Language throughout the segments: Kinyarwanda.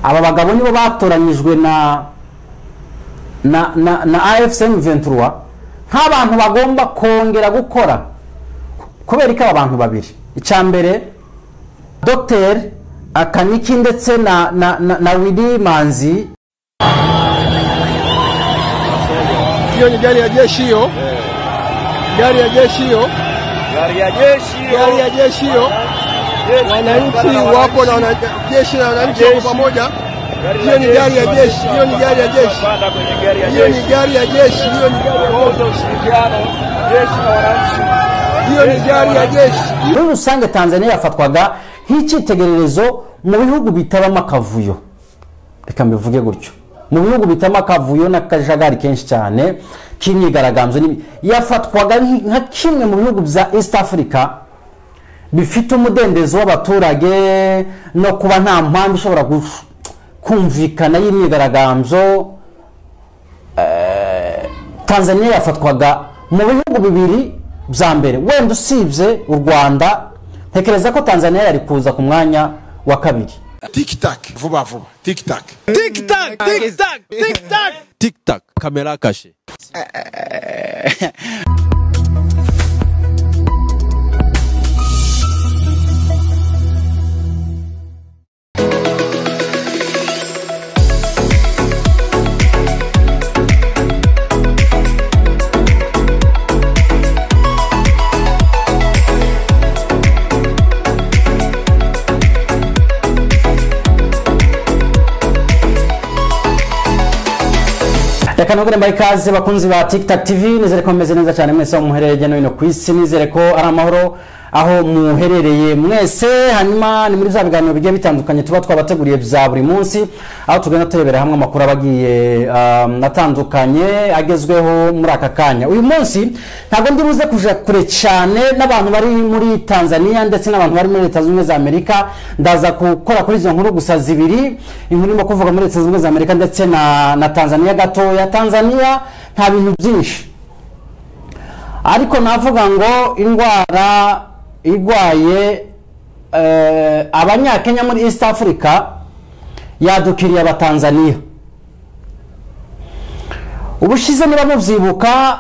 Aba bagabo nibo batoranyijwe na AFC M23 nk'abantu bagomba kongera gukora. Kubera ko aba bantu babiri, icya mbere Dr Akaniki ndetse na Willy Manzi. Hiyo ni gari ya jeshi hiyo. Gari ya jeshi hiyo. Gari ya jeshi hiyo. Gari ya jeshi hiyo. Wananchi wapo na wanajeshi na wananchi wako pamoja. Hiyo ni gari ya jeshi, hiyo ni gari ya jeshi. Hiyo ni gari ya jeshi, hiyo ni gari ya ushirikiano, jeshi na wananchi. Hiyo ni gari ya jeshi. Muri rusange Tanzania yafatwaga nk'icyitegererezo mu bihugu bitabamo akavuyo. Reka mbivuge gutyo. Mu bihugu bitama akavuyo n'akajagari kenshi cyane k'imyigaragambyo, yafatwaga nka kimwe mu bihugu bya East Africa bifite umudendezo w'abaturage no kuba nta mpamvu ishobora kumvikana y'imyigaragambyo. Tanzania yafatwaga mu bihugu bibiri bya mbere, wenda usibye u Rwanda. Ntekereza ko Tanzania yari kuza ku mwanya wa kabiri. Tic tac, vuba vuba, tic tac. Tic tac, tic tac, tic tac. Tic tac, kamera kashe. Reka nongere mbahe ikaze bakunzi ba Tic Tac TV, nizere ko mumeze neza cyane mwese aho muherereye no hino ku isi, nizere ko ari amahoro aho muherereye mwese. Hanyuma ni muri bya biganiro bigiye bitandukanye tuba twabateguriye bya buri munsi, aho tugenda turebera hamwe amakuru abagiye atandukanye agezweho muri aka kanya. Uyu munsi ntabwo ndi buze kuja kure cyane n'abantu bari muri Tanzania ndetse n'abantu bari muri Leta Zunze Ubumwe za Amerika. Ndaza gukora kuri izo nkuru gusa zibiri, inkuru irimo kuvuga muri Leta Zunze Ubumwe za Amerika ndetse na Tanzania gatoya. Tanzania nta bintu byinshi, ariko navuga ngo indwara igwaye abanyakenya muri East Africa yadukiriye abatanzania. Ubushize niba mubyibuka,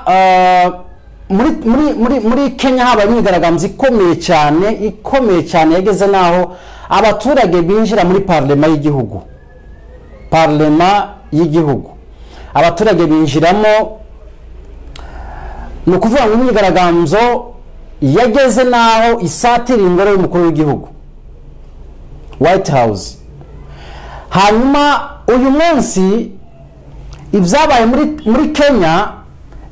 muri Kenya habaye imyigaragambyo ikomeye cyane yageze naho abaturage binjira muri parlema y'igihugu. Parlema y'igihugu abaturage binjiramo, ni ukuvuga ngo imyigaragambyo yageze naho isatira ingoro y'umukuru w'igihugu, White House. Hanyuma uyu munsi ibyabaye muri Kenya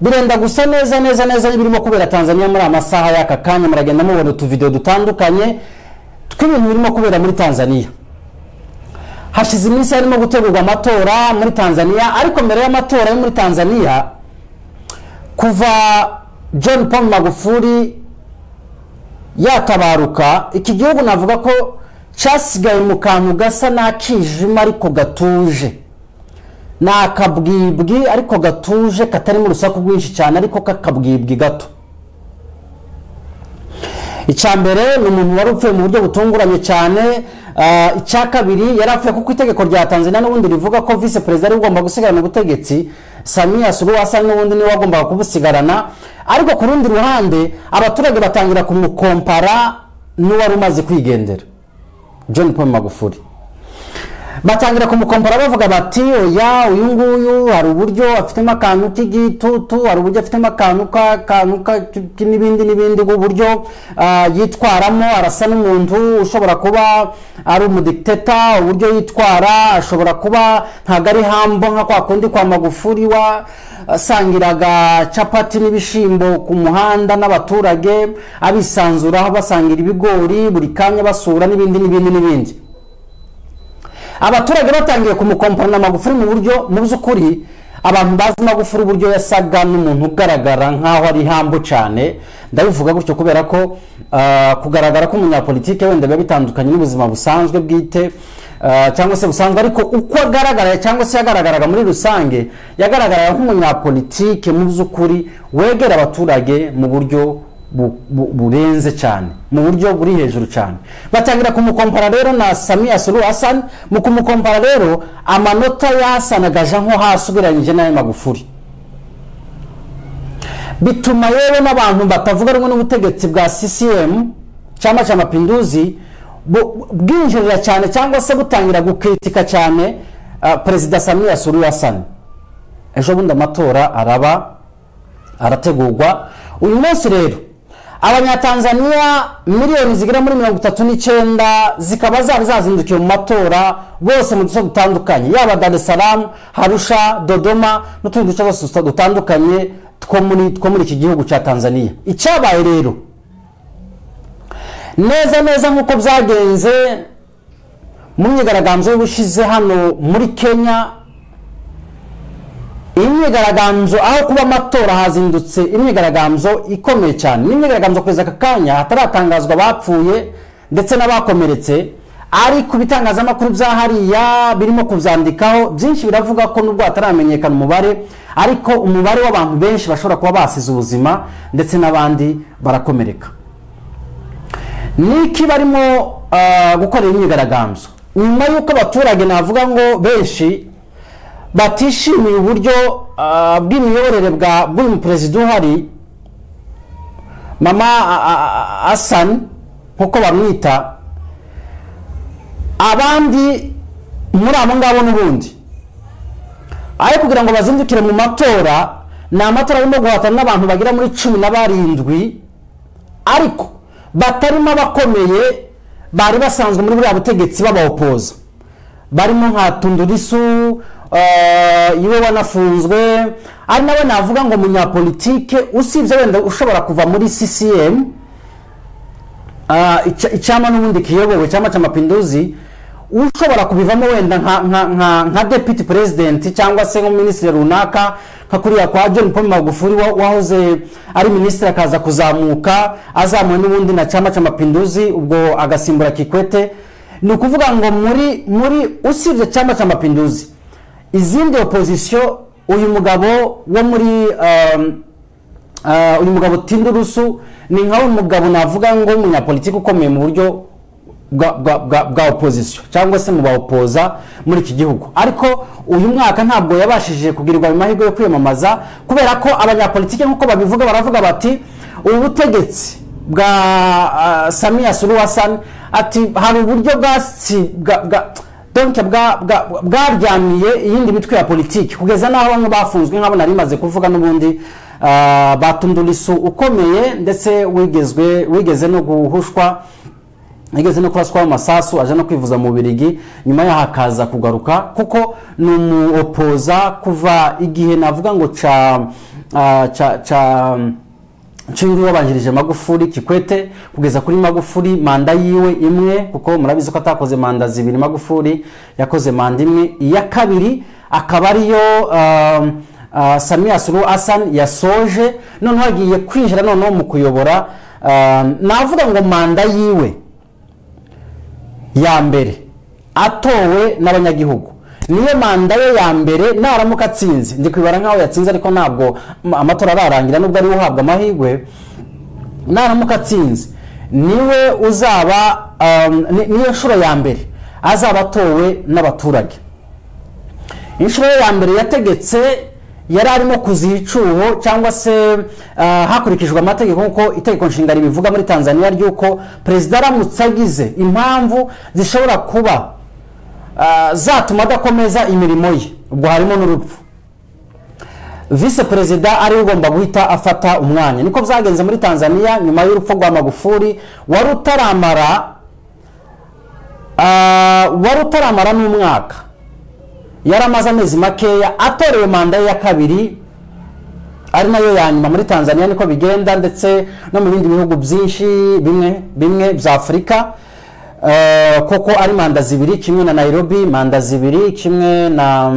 birenda gusa neza neza neza n'ibirimo kubera Tanzania muri amasaha y'aka kanya. Muragenda mubona utuvideo dutandukanye tw'ibintu birimo kubera muri Tanzania. Hashize iminsi harimo gutegurwa amatora muri Tanzania, ariko mbere y'amatora yo muri Tanzania, kuva John Pombe Magufuli yatabaruka, iki gihugu navuga ko cyasigaye mu kantu gasa n'akijima ariko gatuje, ni akabwibwi ariko gatuje, katarimo urusaku rwinshi cyane ariko kakabwibwi gato. Icya mbere ni umuntu wari upfuye mu buryo butunguranye cyane. Icya kabiri yari apfuye kuko itegeko rya Tanzania n'ubundi rivuga ko vice perezida ari ugomba gusigarana ubutegetsi, Samia Suluhu Hassan n'ubundi niwe wagombaga kubusigarana. Ariko ku rundi ruhande abaturage batangira kumukompara n'uwari umaze kwigendera, John Pombe Magufuli. Batangira kumukompara bavuga bati oya, uyu nguyu hari uburyo afitemo akantu k'igitutu, hari uburyo afitemo akantu n'ibindi n'ibindi, uburyo yitwaramo arasa n'umuntu ushobora kuba ari umudictator, uburyo yitwara ashobora kuba ntabwo ari hambo nka kwa kundi kwa Magufuli wasangiraga capati n'ibishimbo ku muhanda n'abaturage, abisanzuraho basangira ibigori buri kanya basura n'ibindi n'ibindi n'ibindi. Abaturage batangiye kumukompara na Magufuli mu buryo mu by'ukuri abantu bazi Magufuli uburyo yasaga n'umuntu ugaragara nkaho ari hambo cyane. Ndabivuga gutyo kubera ko kugaragara ko umunyapolitike wenda biba bitandukanye n'ubuzima busanzwe bwite cyangwa se busanzwe, ariko uko agaragara cyangwa se yagaragaraga muri rusange, yagaragaraga nk'umunyapolitike mu by'ukuri wegera abaturage mu buryo burenze cyane, mu buryo buri hejuru cyane. Batangira kumukompara rero na Samia Suluhu Hassan. Mu kumukompara rero, amanota ya Hassan agaja nko hasi ugereranyije n'ayo Magufuli, bituma yewe n'abantu batavuga rumwe n'ubutegetsi bwa CCM, Chama cha Mapinduzi, bwinjirira cyane cyangwa se butangira gukritika cyane Perezida Samia Suluhu Hassan. Ejo bundi amatora araba arategurwa. Uyu munsi rero Abanyatanzania miliyoni zigera muri 39 zikaba zari zazindukiye mu matora bose mu duce dutandukanye, yaba Dar es Salaam, Arusha, Dodoma n'utundi duce twose dutandukanye two muri iki gihugu cya Tanzania. Icyabaye rero neza neza nk'uko byagenze mu myigaragambyo y'ubushize hano muri Kenya, imyigaragambyo aho kuba amatora hazindutse imyigaragambyo ikomeye cyane. N'imyigaragambyo kugeza aka kanya hataratangazwa abapfuye ndetse n'abakomeretse, ariko ibitangazamakuru bya hariya birimo kubyandikaho byinshi biravuga ko nubwo hataramenyekana umubare, ariko umubare w'abantu benshi bashobora kuba basize ubuzima ndetse n'abandi barakomereka. Niki barimo gukorera imyigaragambyo? Nyuma y'uko abaturage, navuga ngo benshi, batishimiye uburyo bw'imiyoborere bw'uyu perezida uhari, Mama Hassan nkuko bamwita. Abandi muri abo ngabo n'ubundi, ariko kugira ngo bazindukire mu matora, ni amatora arimo guhatana n'abantu bagera muri 17, ariko batarimo abakomeye bari basanzwe muri buriya butegetsi babaopoza, barimo nka Tundu Lissu, iwe wanafunzwe, ari nawe navuga ngo munyapolitike usibye wenda ushobora kuva muri CCM, icyama n'ubundi kiyobowe, Chama cha Mapinduzi, ushobora kubivamo wenda nka deputy president cyangwa se nk'umuminisitiri runaka, nka kuriya kwa John Pombe Magufuli wahoze ari minisitiri, akaza kuzamuka azamuwe n'ubundi na Chama cha Mapinduzi, ubwo agasimbura Kikwete. Ni ukuvuga ngo muri usibye Chama cha Mapinduzi, izindi opposition, uyu mugabo wo muri uyu mugabo Tundu Lissu ni nka mugabo navuga ngo umunyapolitiki ukomeye mu buryo bwa opposition cyangwa se mu baopoza muri iki gihugu. Ariko uyu mwaka ntabwo yabashije kugirirwa amahirwe yo kwiyamamaza, kubera ko abanyapolitiki nk'uko babivuga baravuga bati ubu butegetsi bwa Samia Suluhu Hassan, ati hari uburyo bwa donc bwaryamiye iyindi mitwe ya politiki, kugeza n'aho bamwe bafunzwe, nk'abo nari maze kuvuga n'ubundi, ba Tundu Lissu ukomeye, ndetse wigeze no guhushwa, yigeze no kuraswaho amasasu, aje no kwivuza mu Bubiligi, nyuma yaho akaza kugaruka, kuko ni umuopoza kuva igihe navuga ngo ca Nshingwi wabanjirije Magufuli, Kikwete, kugeza kuri Magufuli manda yiwe imwe, kuko murabizi ko atakoze manda zibiri. Magufuli yakoze manda imwe, iya kabiri akaba ariyo Samia Suluhu Hassan yasoje. Noneho agiye kwinjira noneho mu kuyobora, navuga ngo manda yiwe ya mbere atowe n'abanyagihugu, niyo manda ye ya mbere naramuka atsinze. Ndi kwibara nkaho yatsinze, ariko ntabwo amatora ararangira, nubwo ariwe uhabwa amahirwe. Naramuka atsinze, niwe uzaba niyo nshuro ya mbere azaba atowe n'abaturage. Inshuro ye ya mbere yategetse yari arimo kuziha icyuho, cyangwa se hakurikijwe amategeko nk'uko itegeko nshinga ribivuga muri Tanzania, ry'uko perezida aramutse agize impamvu zishobora kuba zatuma adakomeza imirimo ye, ubwo harimo n'urupfu, vice perezida ariwe ugomba guhita afata umwanya. Niko byagenze muri Tanzania nyuma y'urupfu rwa Magufuli, wari utaramara n'umwaka, yari amaze amezi makeya atorewe manda ye ya kabiri, ari nayo ya nyuma muri Tanzania. Niko bigenda ndetse no mu bindi bihugu byinshi bimwe bimwe bya Afurika, koko ari manda zibiri, kimwe na Nairobi manda zibiri, kimwe na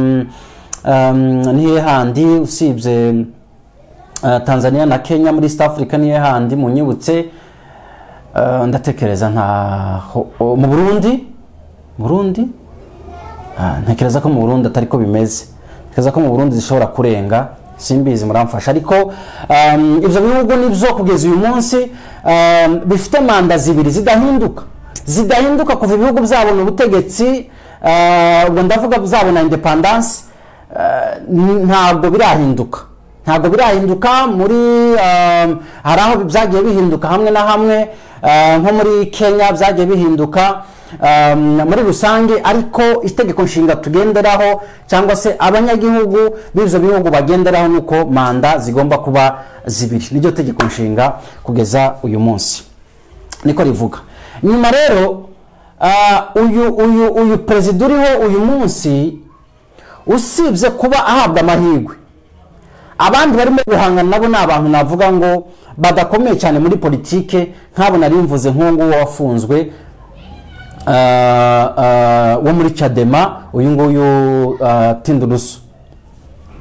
nihe handi usibye Tanzania na Kenya muri East Africa? Nihe handi munyibutse? Ndatekereza nta mu Burundi. Ntekereza ko mu Burundi atari ko bimeze. Ntekereza ko mu Burundi zishobora kurenga. Simbizi, muramfasha. Ariko ibyo bihugu nibyo kugeza uyu munsi bifite manda zibiri zidahinduka kuva ibihugu byabona ubutegetsi, ubwo ndavuga byabona independence, ntabwo birahinduka. Muri hari aho byagiye bihinduka hamwe na hamwe, nko muri Kenya byagiye bihinduka muri rusange, ariko itegeko nshinga tugenderaho cyangwa se abanyagihugu b'ibyo bihugu bagenderaho nuko manda zigomba kuba zibiri. Niryo tegeko nshinga kugeza uyu munsi niko rivuga. Nyuma rero uyu perezida uriho uyu munsi, usibye kuba ahabwa amahirwe, abandi barimo guhangana nabo ni abantu navuga ngo badakomeye cyane muri politike, nk'abo nari mvuze, nk'uwo wafunzwe wo muri Chadema, uyu nguyu Tundu Lissu,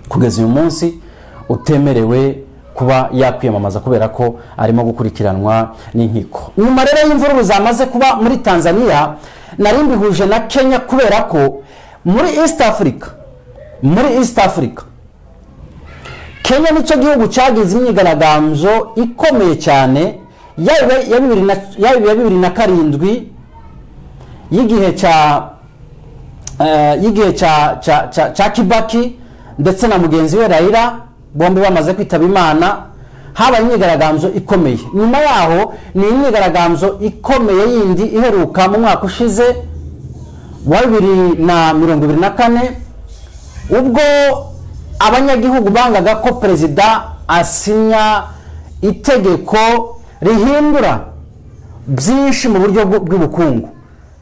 kugeza uyu munsi utemerewe kuba yakwiyamamaza kubera ko arimo gukurikiranwa n'inkiko. Nyuma rero y'imvururu zamaze kuba muri Tanzania, nari mbihuje na Kenya kubera ko muri East Africa Kenya nicyo gihugu cyagize imyigaragambyo ikomeye cyane, yaba iya 2007 y'igihe cya Kibaki ndetse na mugenzi we Raila, bombi bamaze kwitaba Imana. Habaye imyigaragambyo ikomeye. Nyuma yaho ni imyigaragambyo ikomeye yindi iheruka mu mwaka ushize wa 2024, ubwo abanyagihugu bangaga ko perezida asinya itegeko rihindura byinshi mu buryo bw'ubukungu,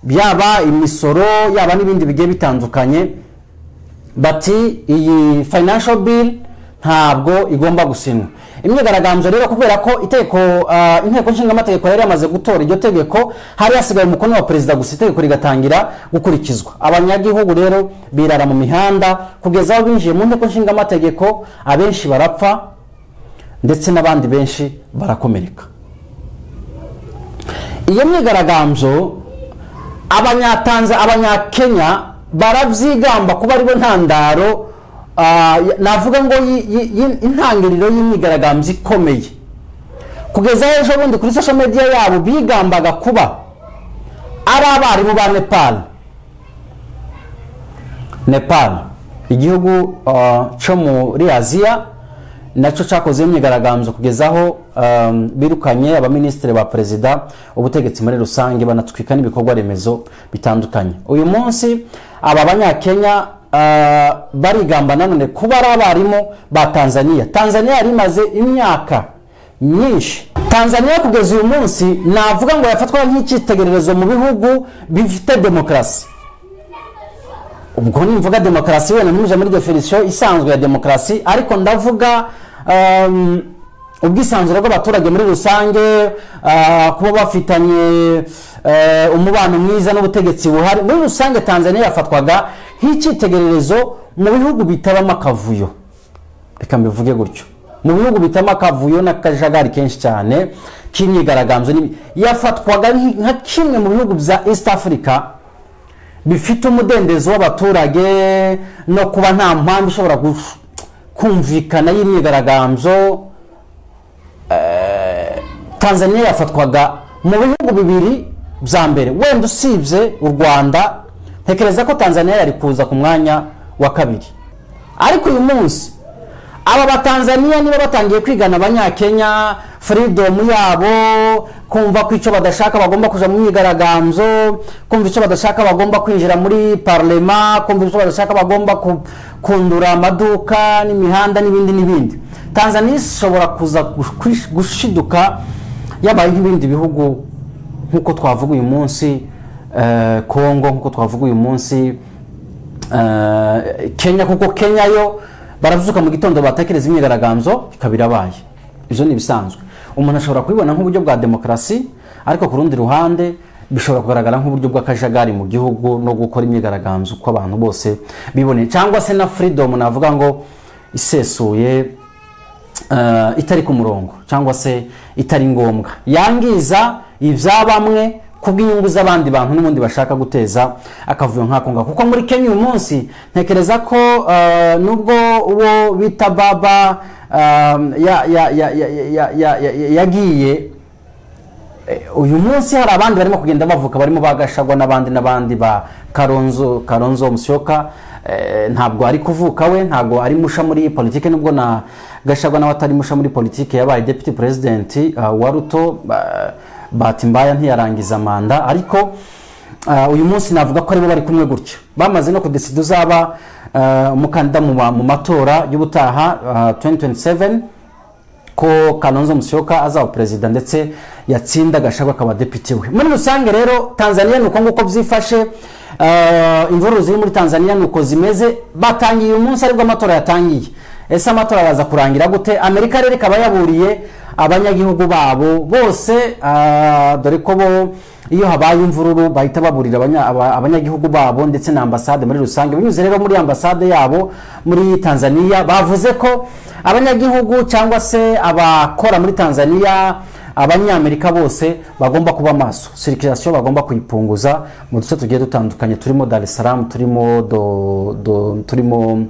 byaba imisoro, yaba n'ibindi bigiye bitandukanye. Bati iyi financial bill ntabwo igomba gusinywa. Imyigaragambyo rero, kubera ko itegeko, inteko nshingamategeko yari yamaze gutora iryo tegeko, hari hasigaye umukono wa perezida gusa, itegeko rigatangira gukurikizwa. Abanyagihugu rero birara mu mihanda kugeza aho binjiye mu nteko nshingamategeko, abenshi barapfa ndetse n'abandi benshi barakomereka. Iyo myigaragambyo Abanyakenya barabyigamba kuba aribo ntandaro, navuga ngo intangiriro y'imyigaragambyo ikomeye. Kugeza ejo bundi kuri social media yabo bigambaga kuba ari abarimu ba Nepal. Nepal, igihugu cyo muri Aziya, nacyo cyakoze imyigaragambyo kugeza aho birukanye abaminisitiri ba perezida, ubutegetsi muri rusange, banatwika n'ibikorwa remezo bitandukanye. Uyu munsi aba Banyakenya barigamba nanone kuba ari abarimu ba Tanzania. Tanzania yari imaze imyaka myinshi. Tanzania kugeza uyu munsi navuga ngo yafatwa nk'icyitegererezo mu bihugu bifite demokarasi. Ubwo nimvuga demokarasi, wenda ntimuje muri definition isanzwe ya demokarasi, ariko ndavuga ubwisanzure bw'abaturage muri rusange, kuba bafitanye umubano mwiza n'ubutegetsi buhari muri rusange. Tanzania yafatwaga nk'icyitegererezo mu bihugu bitabamo akavuyo, reka mbivuge gutyo, mu bihugu bitabamo akavuyo n'akajagari kenshi cyane k'imyigaragambyo. Yafatwaga nka kimwe mu bihugu bya East Africa bifite umudendezo w'abaturage no kuba nta mpamvu ishobora kumvikana y'imyigaragambyo. Tanzania yafatwaga mu bihugu bibiri bya mbere, wenda usibye u Rwanda, ntekereza ko Tanzania yari kuza ku mwanya wa kabiri. Ariko uyu munsi aba Batanzaniya niba batangiye kwigana Abanyakenya freedom yabo, kumva ko icyo badashaka bagomba kuja mu myigaragambyo, kumva icyo badashaka bagomba kwinjira muri parlement, kumva icyo badashaka bagomba kundura amaduka n'imihanda n'ibindi n'ibindi, Tanzania ishobora kuza gushiduka yabaye nk'ibindi bihugu, nk'uko twavuga uyu munsi Congo, nk'uko twavuga uyu munsi Kenya, kuko Kenya yo baravyuka mu gitondo batekereza imyigaragambyo ikaba irabaye. Ibyo ni ibisanzwe. Umuntu ashobora kubibona nk'uburyo bwa demokarasi, ariko ku rundi ruhande bishobora kugaragara nk'uburyo bw'akajagari mu gihugu no gukora imyigaragambyo uko abantu bose biboneye, cyangwa se na freedom navuga ngo isesuye, itari ku murongo cyangwa se itari ngombwa, yangiza ibya bamwe. kubw'inyungu z'abandi bantu n'ubundi bashaka guteza akavuyo nk'ako ngako. Kuko muri Kenya uyu munsi ntekereza ko nubwo uwo bita Baba yagiye, uyu munsi hari abandi barimo kugenda bavuka, barimo bagashagwa n'abandi n'abandi ba Kalonzo Musyoka. Ntabwo ari kuvuka we, ntabwo ari musha muri politike, nubwo na Gashagwa nawe atari musha muri politike, yabaye deputy president wa Ruto, bahati mbaya ntiyarangiza manda. Ariko uyu munsi navuga ko aribo bari kumwe gutya, bamaze no kudesida uzaba umukandida mu matora y'ubutaha 2027, ko Kalonzo Musyoka azaba perezida ndetse yatsinda Gachagua akaba deputy we. Muri rusange rero Tanzania nuko nguko byifashe, imvururu ziri muri Tanzania nuko zimeze. Batangiye uyu munsi aribwo amatora yatangiye. Ese amatora araza kurangira gute? Amerika rero ikaba yaburiye abanyagihugu babo bose, dore ko bo iyo habaye imvururu bahita baburira abanyagihugu babo ndetse na ambasade muri rusange. Binyuze rero muri ambasade yabo muri Tanzania, bavuze ko abanyagihugu cyangwa se abakora muri Tanzania, abanyamerika bose bagomba kuba maso, circulation bagomba kuyipunguza mu duce tugiye dutandukanye turimo Dar es Salaam, turimo turimo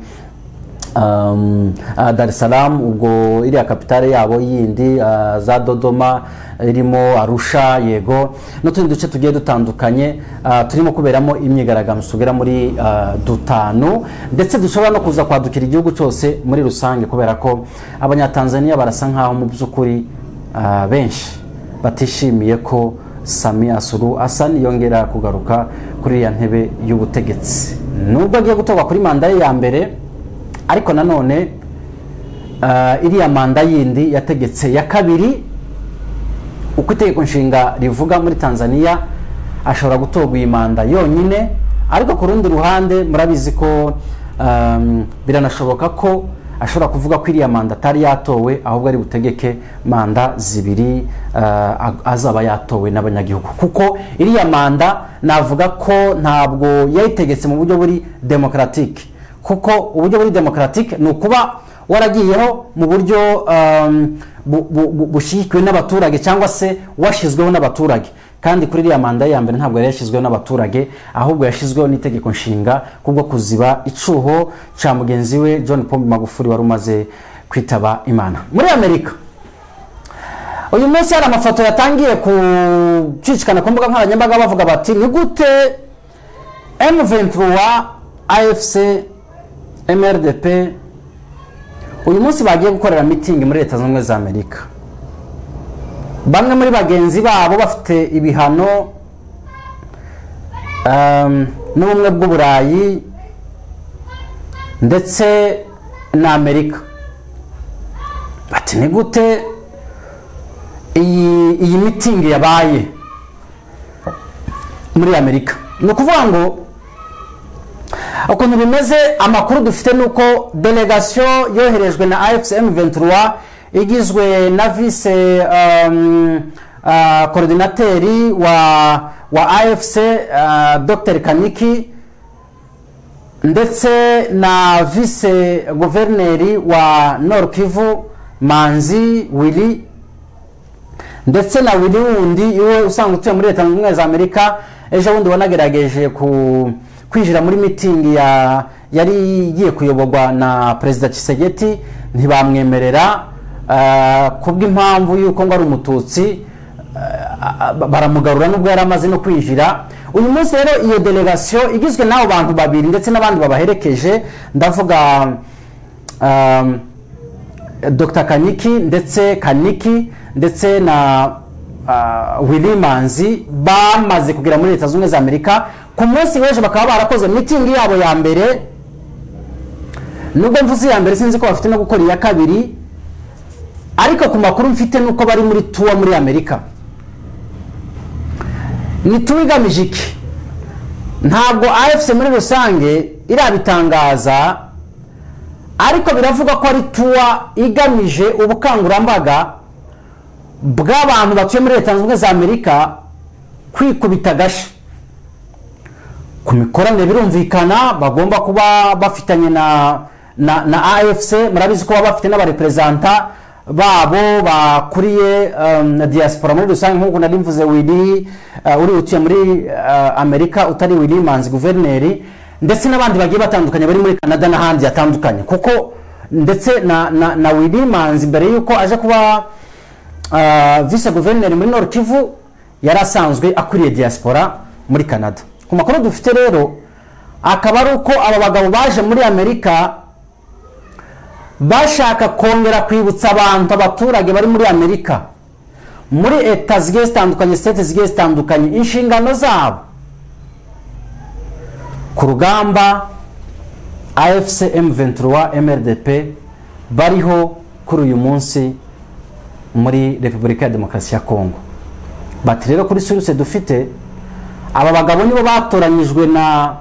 Dar es Salaam, ubwo iriya kapitale yabo yindi, za Dodoma, irimo Arusha, yego, n'utundi duce tugiye dutandukanye turimo kuberamo imyigaragambyo tugera muri dutanu, ndetse dushobora no kuza kwadukira igihugu cyose muri rusange, kubera ko abanyatanzania barasa nkaho mu by'ukuri benshi batishimiye ko Samia Suluhu Hassan yongera kugaruka kuri iriya ntebe y'ubutegetsi, nubwo agiye gutorwa kuri manda ye ya mbere. Ariko nanone iriya manda yindi yategetse ya kabiri, uko itegeko nshinga rivuga muri Tanzania, ashobora gutorwa iyi manda yonyine. Ariko ku rundi ruhande murabizi ko biranashoboka ko ashobora kuvuga ko iriya manda atari yatowe, ahubwo ari butegeke manda zibiri, azaba yatowe n'abanyagihugu, kuko iriya manda navuga ko ntabwo yayitegetse mu buryo buri démocratique, kuko uburyo buri démocratique ni ukuba waragiyeho mu buryo bushyigikiwe n'abaturage cyangwa se washyizweho n'abaturage. Kandi kuri iriya manda ya mbere ntabwo yari yashyizweho n'abaturage, ahubwo yashyizweho n'itegeko nshinga kubwo kuziba icuho cya mugenzi we John Pombe Magufuli wari umaze kwitaba Imana. Muri Amerika uyu munsi hari amafoto yatangiye gucicikana ku mbuga nkoranyambaga, bavuga bati: "Ni gute M23, AFC, MRDP uyu munsi bagiye gukorera mitingi muri Leta Zunze Ubumwe za Amerika, bamwe muri bagenzi babo bafite ibihano n'Ubumwe bw'Uburayi ndetse na Amerika?" Bati: "Ni gute iyi mitingi yabaye muri Amerika?" Ni ukuvuga ngo ukuntu bimeze, amakuru dufite ni uko delegation yoherejwe na AFC M23 igizwe na vice coordinateur wa AFC, Dr Kaniki, ndetse na vice guverineri wa Nord Kivu, Manzi Willy, ndetse na Willy wundi iwe usanga utuye muri Leta Zunze Ubumwe za Amerika, ejo bundi wanagerageje ku kwinjira muri mitingi ya yari igiye kuyoborwa na Perezida Tshisekedi, ntibamwemerera kubw'impamvu y'uko ngo ari Umututsi, baramugarura nubwo yari amaze no kwinjira. Uyu munsi rero iyo delegation igizwe n'abo bantu babiri ndetse n'abandi babaherekeje, ndavuga Dr Kaniki ndetse Kaniki ndetse na Willy Manzi, bamaze kugera muri Leta Zunze Ubumwe za Amerika. Ku munsi w'ejo bakaba barakoze mitingi yabo ya mbere. Nubwo mvuze iya mbere, sinzi ko bafite no gukora iya kabiri, ariko ku makuru mfite nuko bari muri tour muri Amerika. Ni tour igamije iki? Ntabwo AFC muri rusange irabitangaza, ariko biravuga ko ari tour igamije ubukangurambaga bw'abantu batuye muri Leta Zunze Ubumwe za Amerika kwikubita agashi ku mikoranire birumvikana bagomba kuba bafitanye na AFC. Murabizi ko baba bafite n'abareperezanta Babo bakuriye diaspora muri rusange, nk'uko nari mvuze Willy uri utuye muri Amerika, utari Willy Manzi guverineri, ndetse n'abandi bagiye batandukanye bari muri Canada n'ahandi hatandukanye, kuko ndetse na Willy Manzi mbere yuko aje kuba vice guverineri muri Nord Kivu yari asanzwe akuriye diaspora muri Canada. Ku makuru dufite rero akaba ari uko aba bagabo baje muri Amerika bashaka kongera kwibutsa abantu, abaturage bari muri Amerika, muri eta zigiye zitandukanye, state zigiye zitandukanye, inshingano zabo ku rugamba AFC M23 MRDP bariho kuri uyu munsi muri Repubulika ya Demokarasi ya Kongo. Bati rero kuri source dufite, aba bagabo nibo batoranyijwe na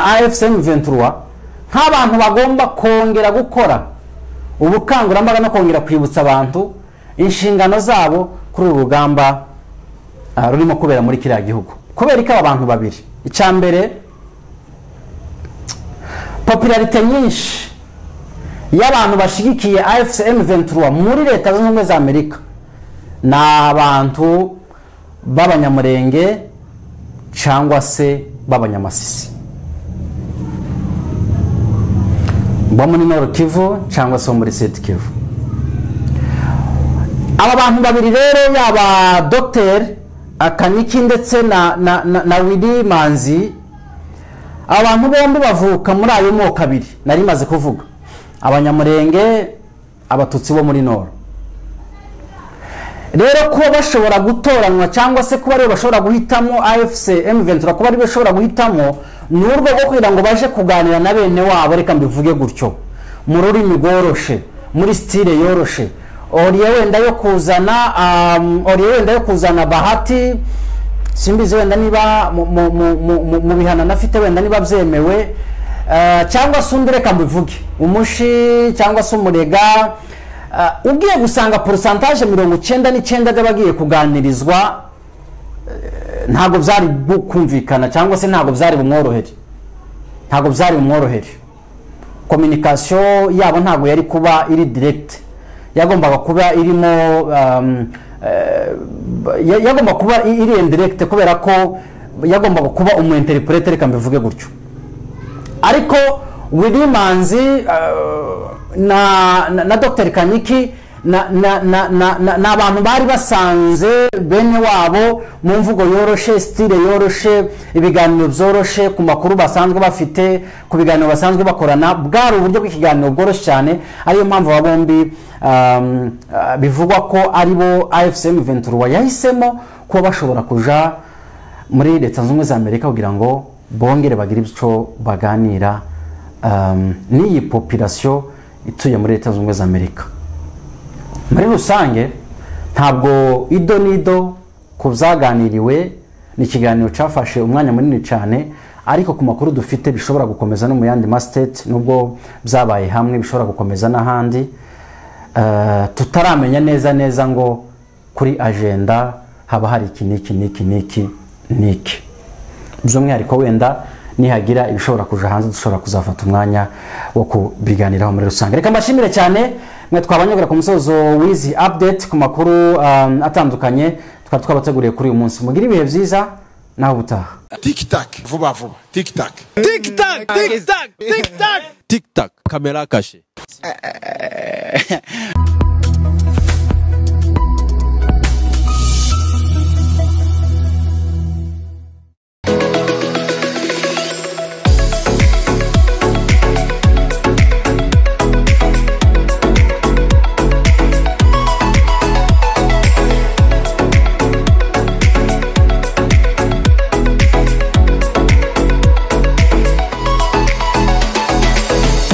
AFC M23 nk'abantu bagomba kongera gukora ubukangurambaga no kongera kwibutsa abantu inshingano zabo kuri uru rugamba rurimo kubera muri kiriya gihugu. Kubera ko aba bantu babiri, icya mbere, popularité nyinshi y'abantu bashigikiye AFC M23 muri Leta Zunze Ubumwe za Amerika ni abantu b'Abanyamurenge cyangwa se b'Abanyamasisi bo muri Nord Kivu cyangwa se muri Sud Kivu. Aba bantu babiri rero, yaba Dr Kaniki ndetse na Willy Manzi, abantu bombi bavuka muri ayo moko abiri nari maze kuvuga, Abanyamurenge, Abatutsi bo muri Nord. Rero kuba bashobora gutoranywa cyangwa se kuba aribo bashobora guhitamo AFC M23, kuba aribo bashobora guhitamo, ni urwego rwo kugira ngo baje kuganira na bene wabo, reka mbivuge gutyo mu rurimi rworoshe, muri style yoroshe, oriye wenda yo kuzana oriye wenda yo kuzana Bahati, simbizi wenda niba mu bihana nafite wenda niba byemewe, cyangwa se undi, reka mbivuge Umushi cyangwa se Umurega, ugiye gusanga pourcentage 99 by'abagiye kuganirizwa ntabwo byari kumvikana cyangwa se ntabwo byari bumworohere, ntabwo byari bumworohere. Communication yabo ntabwo yari kuba iri direct, yagombaga kuba irimo yagomba kuba iri indirect, kubera ko yagombaga kuba umu interpreter, reka mbivuge gutyo. Ariko Willy Manzi na Dr Kaniki na abantu bari basanze bene wabo mu mvugo yoroshe, style yoroshe, ibiganiro byoroshe ku makuru basanzwe bafite, ku biganiro basanzwe bakorana, bwari uburyo bw'ikiganiro bworoshe cyane. Ariyo mpamvu aba bombi bivugwa ko aribo AFC M23 yahisemo kuba bashobora kuja muri Leta Zunze Ubumwe za Amerika kugira ngo bongere bagire icyo baganira n'iyi population ituye muri Leta Zunze Ubumwe za Amerika. Muri rusange ntabwo ido nido ku byaganiriwe, ni ikiganiro cyafashe umwanya munini cyane, ariko ku makuru dufite bishobora gukomeza no mu yandi ma state, nubwo byabaye hamwe bishobora gukomeza n'ahandi. Tutaramenya neza neza ngo kuri agenda haba hari iki n'iki n'iki n'iki n'iki. By'umwihariko wenda nihagira ibishobora kuja hanze dushobora kuzafata umwanya wo kubiganiraho muri rusange. Reka mbashimire cyane mwe twabanyogera ku musozo w'izi update ku makuru atandukanye twari twabateguriye kuri uyu munsi. Mugire ibihe byiza, naho ubutaha. Tic tac, vuba vuba, tic tac. Tic tac, tic tac, tic tac. Tic tac, caméra cachée.